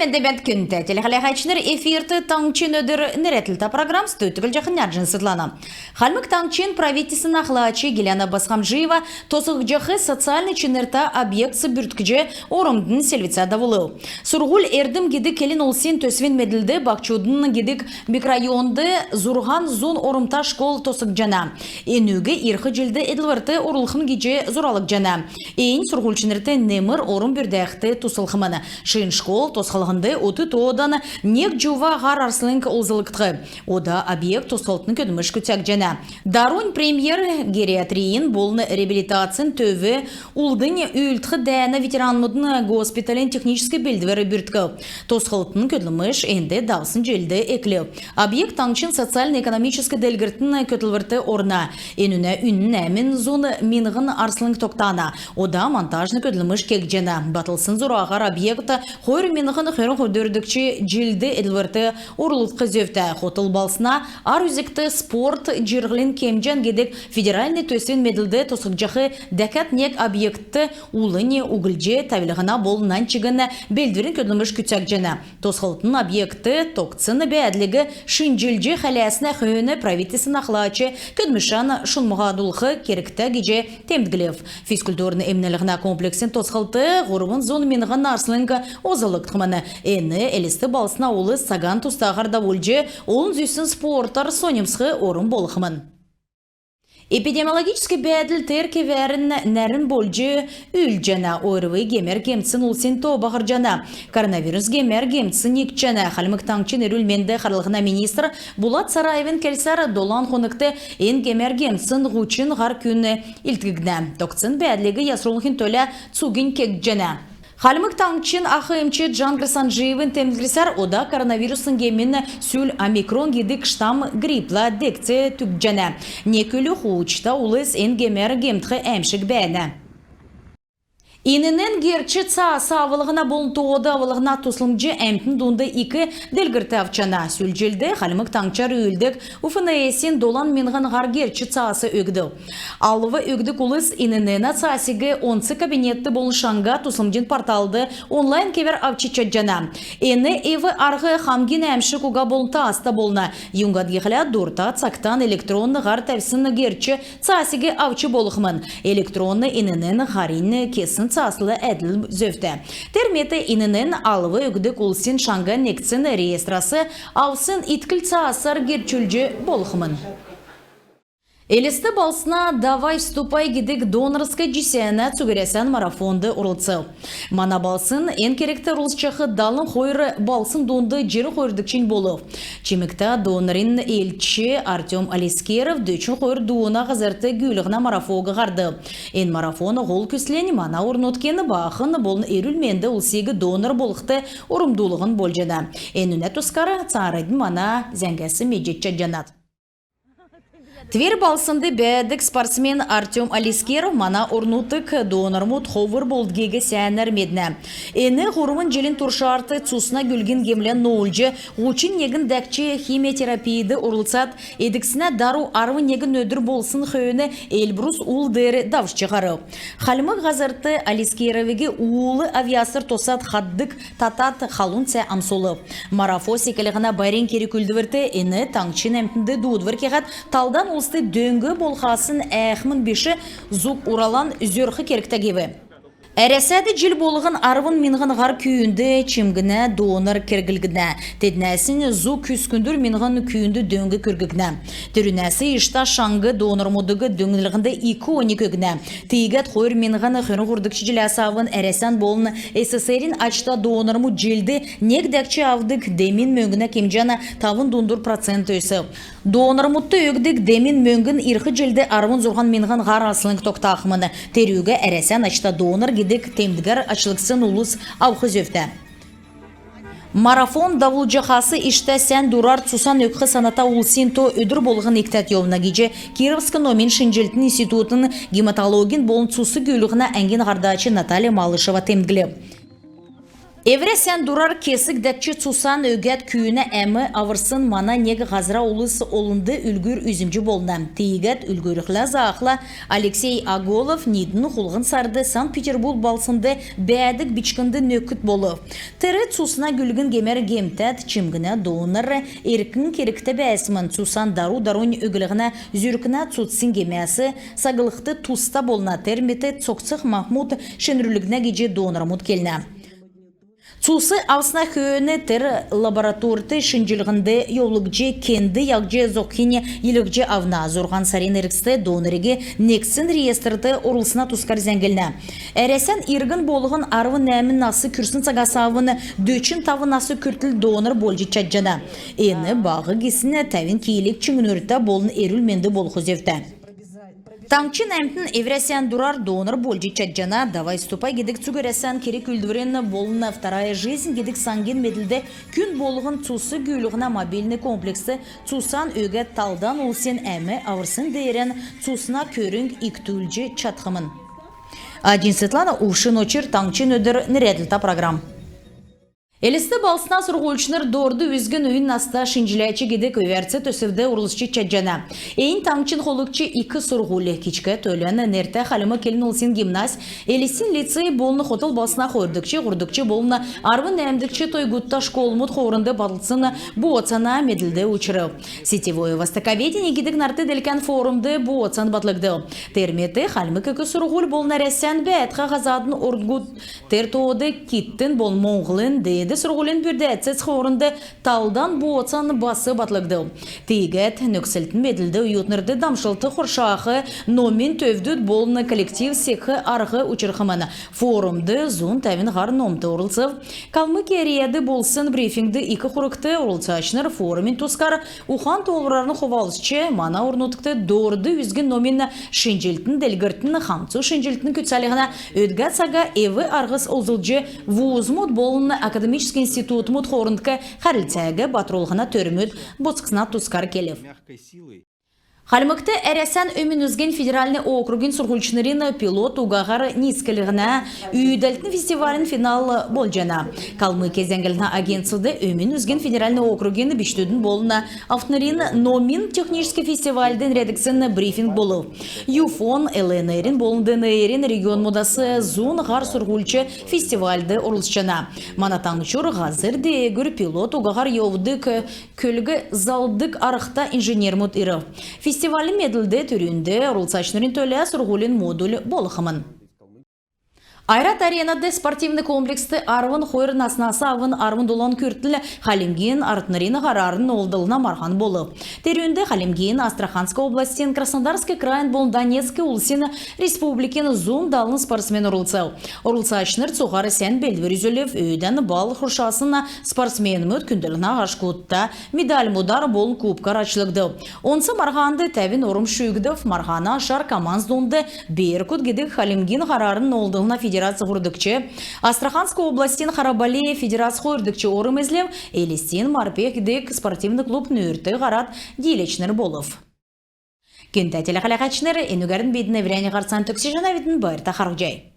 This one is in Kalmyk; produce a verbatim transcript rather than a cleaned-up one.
Д бәд күндтә телехәләһәчнр, эфирт «Таңһчин өдр» нерәдлтә программ. Студьд Түгәлҗәхнә Җин Светлана. Хальмг Таңһчин правительствин ахлач Гиляна Босхомджиева тосхгдҗах социальн чинртә объектс бүрткҗ, ормдан селвцә давулв. «Сурһуль-эрдм» гидг келн улсин төсвин медлд «Баһчудын» гидг микрорайонд зурһан зун ормта школ тосхгдҗана. Энүг ирх җилд эдлврт орулхмн гиҗ зуралгдҗана. Эн сурһульчнрт немр орм бүрдәхд туслхмн. Шин школ тосхлһнд ут тоодан нег җува һар арслң олзлгдх. Ода объект тосхлтын көдлмш күцәгдҗәнә. Дарунь премьер гериатрин болн реабилитацин төв улднь үүлдх дәәнә ветеранмудын госпиталин техническ белдвр бүрткв. Тосхлтын көдлмш энд давсн җилд эклв. Объект таңһчин социальн-экономическ делгрлтин көтлврт орна. Энүнә үнн нәәмн зун миңһн арслң тогтана. Ода монтажн көдлмш кегдҗәнә. Батлсн зураһар объект хойр миңһн хөрн дөрвдгч җилд эдлврт орулгдх зөвтә. Хотл балһсна ар үзгт «Спорт — җирһлин кемҗән» гидг федеральн төсвин медлд тосхгдҗах дәкәд нег объектд улнь углҗ тәвлһнә болн нань чигн белдврин көдлмш күцәгдҗәнә. Тосхлтын объектд тогтсн бәәдлиг шинҗлҗ хәләснә хөөн правительствин ахлач көдлмшән шунмһадулх кергтә гиҗ темдглв. Физкультурн эмнлһнә комплексин тосхлтд һурвн зун миңһн арслң олзлгдхмн. Эн Элст балһсна улс цаган тустаһар давулҗ, олн зүсн спортар соньмсх орм болхмн. Эпидемиологическ бәәдл тер кевәрн нәрн болҗ үүлдҗәнә. ОРВИ гемәр гемтсн улсин то баһрҗана. Коронавирус гемәр гемтсн икдҗәнә. Хальмг Таңһчин эрүл-менд харлһна министр Булат Сараевин келсәр, долан хонгт эн гемәр гемтсн һучн һар күн илдкгднә. Тогтсн бәәдлиг ясрулхин төлә цугнь кегдҗәнә. Хальмг Таңһчин ах эмч Джангар Санджиевин темдглсәр, ода коронавирусн гемин сүл омикрон гидг штамм гриппла дегц түгҗәнә. Нег үлү хуучта улс эн гемәр гемтх әәмшг бәәнә. Иннн герч цаас авлһна болн тоод авлһна туслмҗ әмтн дунд ик делгрлт авчана. Сүл җилд Хальмг Таңһчар үүлддг УФНС-ин долан миңһн һар герч цаас өгв. Алв өгдг улс иннн цаасиг онц кабинетд болн шаңһа туслмҗин порталд онлайн кевәр авч чадҗана. Эн эв-арһ хамгин әәмшг уга болн тааста болна. Юңгад гихлә дурта цагтан электронн һар тәвсн герч цаасиг авч болхмн. Электронн иннн һарин кесн цаасла әдл зөвтә. Тер мет иннн алв өгдг улсин шаңһа негдсн реестрәс авсн иткл цаасар герчүлҗ болхмн. Элст балһсна «Давай, вступай» гидг донорск җисәнә цуг Әрәсән марафонд орлцв. Мана балһсн эн кергт орлцҗах далн хойр балһсн дунд җирн хойрдгчнь болв. Чимгтә донорин элч Артем Алискеров дөчн хойр дууна һазрт гүүлһнә марафонг һардв. Эн марафон һол күслнь мана орн-нутгин баахн болн эрүл-менд улсиг донор болхд урмдулһн болҗана. Энүнә тускар цааранднь мана зәңгәс медҗ чадҗанат. Тверь балһснд бәәдг спортсмен Артем Алискеров мана орн-нутгт донормуд ховр болдгиг сәәнәр меднә. Эн һурвн җилин туршарт цусна гүлгин гемлә ноолҗ, һучн негн дәкҗ химиотерапид орлцад, эдгснә дару арвн негн өдр болсн хөөн Эльбрус уул деер давшҗ һарв. Хальмг һазрт Алискеровиг уул авъясар тосад, хаддг татад, халун цә амсулв. Марафон секлһнә байрин керг-үүлдврт эн таңһчин әмтнд дуудвр кеһәд, талдан улст дөң болхасн әәхмн биш, зуг уралан зөрх кергтә гив. Әрәсәд җил болһн арвн миңһн һар күүнд чимгнә донор керглгднә. Теднәснь зуг күскндүр миңһн күүнд дөң күрггднә. Терүнәс иштә шаңһ донормудыг дөңнлһнд ик оньг өгнә. Тиигәд хойр миңһн хөрн һурвдгч җиләс авн Әрәсән болн СССР-ин ачта донормуд җилд нег дәкҗ авдг демин мөңгнә кемҗән тавн дундур процент өсв. Донормудт өгдг демин мөңгн ирх җилд арвн зурһан миңһн һар арслң тогтахмн. Терүг Әрәсән ачта донор гидг темдгәр ачлгдсн улс авх зөвтә. Марафон давулҗахас иштә сән дурар цусан өгх саната улсин то өдр болһн икдәд йовна гиҗ Кировск номин шинҗллтин институтын гематологин болн цус гүүлһнә әңгин һардач Наталья Малышева темдглв. Эврә сән дурар кесг дәкҗ цусан өгәд күүнә әм аврсн мана нег һазра улс олнд үлгүр үзмҗ болна. Тиигәд үлгүрлхлә заахла Алексей Аголов нидн хулһн сард Санкт-Петербург балһснд бәәдг бичкнд нөкд болв. Тер цусна гүлгн гемәр гемтәд, чимгнә донор эркн кергтә бәәсмн. Цусан дару-дарунь өглһнә зүркнә цуцсин гемәс саглхд туста болна, тер мет цогцх махмуд шинрүлгднә гиҗ донормуд келнә. Цус авсна хөөн тер лабораторт шинҗллһнд йовулгдҗ, кенд яһҗ зогхинь йилһҗ авна. Зурһан сарин эргцд донориг негдсн реестрт орулсна тускар зәңглнә. Әрәсән иргн болһн арвн нәәмн нас күрсн цагас авн дөчн тавн нас күртл донор болҗ чадҗана. Эн баһ гисн тәвн килг чиңнүртә болн эрүл-менд болх зөвтә. Таңһчин әмтн эврә сән дурар донор болҗ чадҗана. «Давай, вступай» гидг цуг Әрәсән керг-үүлдврин болн «Вторая жизнь» гидг саңгин медлд күн болһн цус гүүлһнә мобильн комплекст цусан өгәд, талдан улсин әм аврсн деерән цусна көрңг икдүлҗ чадхмн. Аҗин Светлана, Увшин Очр, «Таңһчин өдр» нерәдлтә программ. Элст балһсна сурһульчнр «Дорд үзгин үйн наста шинҗләч» гидг өвәрц төсвд орлцҗ чадҗана. Эн таңһчин һолгч ик сурһуль, Кичгә Толян нертә хальмг келн улсин гимназь, Элстин лицей болн хотл балһсна хойрдгч, һурвдгч болн арвн нәәмдгч тойгта школмуд хоорнд батлсн бооцана медлд учрв. «Сетевое востоковедение» гидг нарт-делкән форумд бооцан батлгдв. Тер мет Хальмг ик сурһуль болн Әрәсән бәәтхә һазадын орнгуд, тер тоод Китдин болн Моңһлын деед сурһулин бүрдәцс хоорнд талдан бооцан бас батлгдв. Тиигәд нөкцлтин медлд оютнрт дамшлт хоршах, номин төвдүд болн коллектив секх арһ учрхмн. Форумд зун тәвн һар номт орлцв. «Калмыкия» РИА-д болсн брифингд ик хургт орлцачнр форумин тускар ухан-тоолврарн хувалцҗ, мана орн-нутгт дорд үзгин номин шинҗлтин, делгрлтин, хамцу шинҗлтин күцәлһнә, өдгә цага эв-арһс олзлҗ, вузмуд болн академическ институтмуд хоорндк хәрлцәг батрулһна төрмүд босхсна тускар келв. Хальмгт Әрәсән өмн үзгин федеральн округин сурһульчнрин пилот угаһар нисклһнә үүдәлтин фестивалин финал болҗана. «Калмыкия» зәңгллһнә агентствд Өмн үзгин федеральн округин бичкдүдин болн автнрин номин техническ фестивальд нерәдгдсн брифинг болв. ЮФО-н, ЛНР-ин болн ДНР-ин регионмудас зун һар сурһульч фестивальд орлцҗана. Мана таңһчур һазр деегүр пилот угаһар йовдг көлг залдг арһта инженермүд ирв. Фестивалин медлд түрүнд орлцачнрин төлә сурһулин модуль болхмн. «Ойрат Аренад» спортивн комплекст арвн хойр наснас авн арвн долан күртл хальмгин артнрин һарарн ноолдлһна марһан болв. Терүнд Хальмгин, Астраханск областин, Краснодарск крайин болн Донецк Улсин Республикин зун далн спортсмен орлцв. Орлцачнр цуһар сән белдвр үзүлв. Өөдән бал хоршасн спортсменмүд күндллһнә һашкудта, медальмудар болн кубкар ачлгдв. Онц марһанд тәвн орм шүүгдв. Марһана ашар командс дунд «Беркут» гидг Хальмгин һарарн ноолдлһна федерац һурвдгч, Астраханск областин «Харабали» федерац хойрдгч орм эзлв. Элстин «Марпех» гидг спортивн клуб нүүрт һарад дииләчнр болв. Күндтә телехәләһәчнр, энүгәрн бидн эврәннь һарцан төгсәҗәнәвидн. Байрта харһцхай.